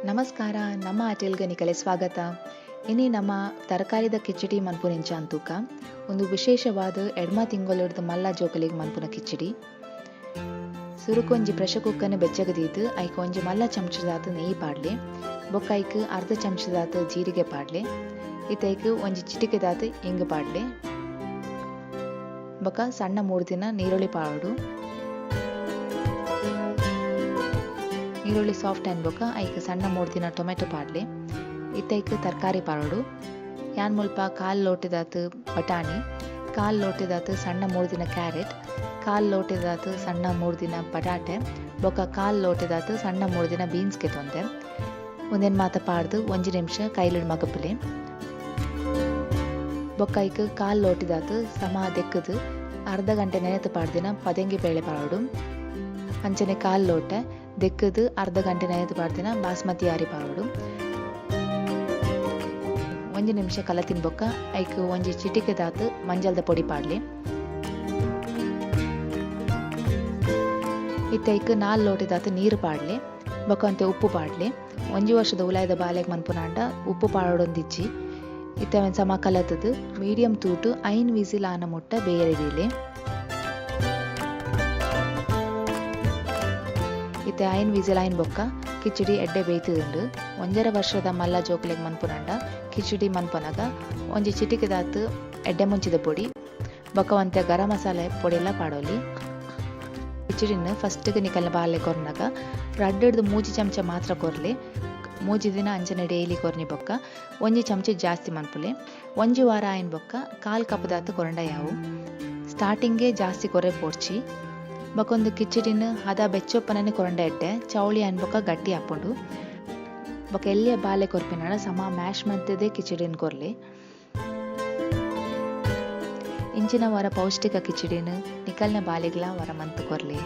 ನಮಸ್ಕಾರ, ನಮ್ಮ ಅಟೆಲ್ಗ್ ನಿಕಲೆ ಸ್ವಾಗತ. ಇನಿ ನಮ ತರಕಾರಿದ ಕಿಚಡಿ ಮನ್ಪುನಿಂಚ ಅಂತೂಕ. ಉಂದು ವಿಶೇಷವಾದ್ ಎಡ್ಮ ತಿಂಗೊಲುರ್ದು ಮಲ್ಲ ಜೋಕುಲೆಗ್ ಮನ್ಪುನ ಕಿಚಡಿ. ಸುರುಕು ಒಂಜಿ ಪ್ರೆಷರ್ ಕುಕ್ಕರ್ನ್ ಬೆಚ್ಚಗ್ ದೀದ್ ಐಕ್ ಒಂಜಿ ಮಲ್ಲ ಚಮಚದಾತ್ ನೆಯಿ ಪಾಡ್ಲೆ. ಬೊಕ್ಕ ಐಕ್ ಅರ್ಧ ಚಮಚದಾತ್ ಜೀರಿಗೆ ಪಾಡ್ಲೆ. ಇತ್ತೆ ಐಕ್ ಒಂಜಿ ಚಿಟಿಕೆದಾತ್ ಇಂಗ್ ಪಾಡ್ಲೆ. ಬೊಕ್ಕ ಸಣ್ಣ ಮೂರ್ದಿನ ನೀರುಳ್ಳಿ ಪಾಡೊಡು. ನೀರುಳ್ಳಿ ಸಾಫ್ಟ್ ಆಯಿನ ಬೊಕ್ಕ ಐಕ್ ಸಣ್ಣ ಮೂರ್ದಿನ ಟೊಮೆಟೊ ಪಾಡ್ಲೆ. ಇತ್ತೆ ಐಕ್ ತರಕಾರಿ ಪಾಡೊಡು. ಯಾನ್ ಮುಲ್ಪ ಕಾಲ್ ಲೋಟೆದಾತ್ ಬಟಾಣಿ, ಕಾಲ್ ಲೋಟೆದಾತ್ ಸಣ್ಣ ಮೂರ್ದಿನ ಕ್ಯಾರೆಟ್, ಕಾಲ್ ಲೋಟೆದಾತ್ ಸಣ್ಣ ಮೂರ್ದಿನ ಬಟಾಟೆ ಬೊಕ್ಕ ಕಾಲ್ ಲೋಟೆದಾತ್ ಸಣ್ಣ ಮೂರ್ದಿನ ಬೀನ್ಸ್ ಗೆತೊಂದೆ. ಉಂದೆನ್ ಮಾತ ಪಾಡ್ದ್ ಒಂಜಿ ನಿಮಿಷ ಕೈಲುಡ್ ಮಗಪುಲೆ. ಬೊಕ್ಕ ಐಕ್ ಕಾಲ್ ಲೋಟೆದಾತ್ ಸಮ ದೆಕ್ಕ್ದ್ ಅರ್ಧ ಗಂಟೆ ನೆನೆತ್ ಪಾಡ್ದಿನ ಪದೆಂಗಿ ಬೇಳೆ ಪಾಡೊಡು. ಅಂಚನೆ ಕಾಲ್ ಲೋಟೆ ದೆಕ್ಕ್ದ್ ಅರ್ಧ ಗಂಟೆ ನೆನೆತ್ ಪಾಡ್ದಿನ ಬಾಸ್ಮತಿ ಅರಿ ಪಾಡೊಡು. ಒಂಜಿ ನಿಮಿಷ ಕಲತಿನ ಬೊಕ್ಕ ಐಕ್ ಒಂಜಿ ಚಿಟಿಕೆದಾತ್ ಮಂಜಲ್ದ ಪೊಡಿ ಪಾಡ್ಲೆ. ಇತ್ತೆ ಐಕ್ ನಾಲ್ ಲೋಟೆದಾತ್ ನೀರ್ ಪಾಡ್ಲೆ. ಬೊಕ್ಕ ಒಂತೆ ಉಪ್ಪು ಪಾಡ್ಲೆ. ಒಂಜಿ ವರ್ಷದ ಉಲಾಯಿದ ಬಾಲೆಗ್ ಮನ್ಪುನಾಂಡ ಉಪ್ಪು ಪಾಡೊಡೊಂದಿಜ್ಜಿ. ಇತ್ತೆ ಅವೆನ್ ಸಮ ಕಲತ್ದ್ ಮೀಡಿಯಂ ತೂಟ್ ಐನ್ ವಿಸಿಲ್ ಆನ ಮುಟ್ಟ ಬೇಯರೆ ದೀಲೆ. ಇತ್ತೆ ಐನ್ ವಿಸಿಲ್ ಆಯಿನ ಬೊಕ್ಕ ಕಿಚಿಡಿ ಎಡ್ಡೆ ಬೇಯ್ತುದುಂಡು. ಒಂಜರೆ ವರ್ಷದ ಮಲ್ಲ ಜೋಕುಲೆಗ್ ಮನ್ಪುನಾಂಡ ಕಿಚಿಡಿ ಮನ್ಪುನಗ ಒಂಜಿ ಚಿಟಿಕೆದಾತ್ ಎಡ್ಡೆ ಮುಂಚಿದ ಪೊಡಿ ಬೊಕ್ಕ ಒಂತೆ ಗರಂ ಮಸಾಲೆ ಪೊಡಿಲ ಪಾಡೊಲಿ. ಕಿಚಿಡಿನ್ ಫಸ್ಟ್ ಗ್ ನಿಕಲ್ನ ಬಾಲೆಗ್ ಕೊರ್ನಗ ರಡ್ಡ್ ಡ್ದ್ ಮೂಜಿ ಚಮಚ ಮಾತ್ರ ಕೊರ್ಲೆ. ಮೂಜಿ ದಿನ ಅಂಚನೆ ಡೈಲಿ ಕೊರ್ನಿ ಬೊಕ್ಕ ಒಂಜಿ ಚಮಚ ಜಾಸ್ತಿ ಮನ್ಪುಲೆ. ಒಂಜಿ ವಾರ ಆಯಿನ ಬೊಕ್ಕ ಕಾಲ್ ಕಪ್ ದಾತ್ ಕೊರಂಡ ಯಾವು. ಸ್ಟಾರ್ಟಿಂಗ್ ಗೇ ಜಾಸ್ತಿ ಕೊರ್ರೆ ಪೋಡ್ಚಿ. ಬೊಕ ಉಂದು ಕಿಚಿಡಿನ್ ಹದ ಬೆಚ್ಚೊಪ್ಪುನನೆ ಕೊರಂಡ ಎಡ್ಡೆ. ಚೌಳಿ ಆಯಿನ ಬೊಕ್ಕ ಗಟ್ಟಿ ಆಪುಂಡು. ಬೊಕ ಎಲ್ಯ ಬಾಲೆ ಕೊರ್ಪಿನಡ ಸಮ ಮ್ಯಾಶ್ ಮಂತ್ ದೇ ಕಿಚಿಡಿನ್ ಕೊರ್ಲೆ. ಇಂಚಿನ ವರ ಪೌಷ್ಟಿಕ ಕಿಚಿಡಿನ್ ನಿಕಲ್ನ ಬಾಲೆಗ್ಲಾ ವರ ಮಂತ್ ಕೊರ್ಲೆ.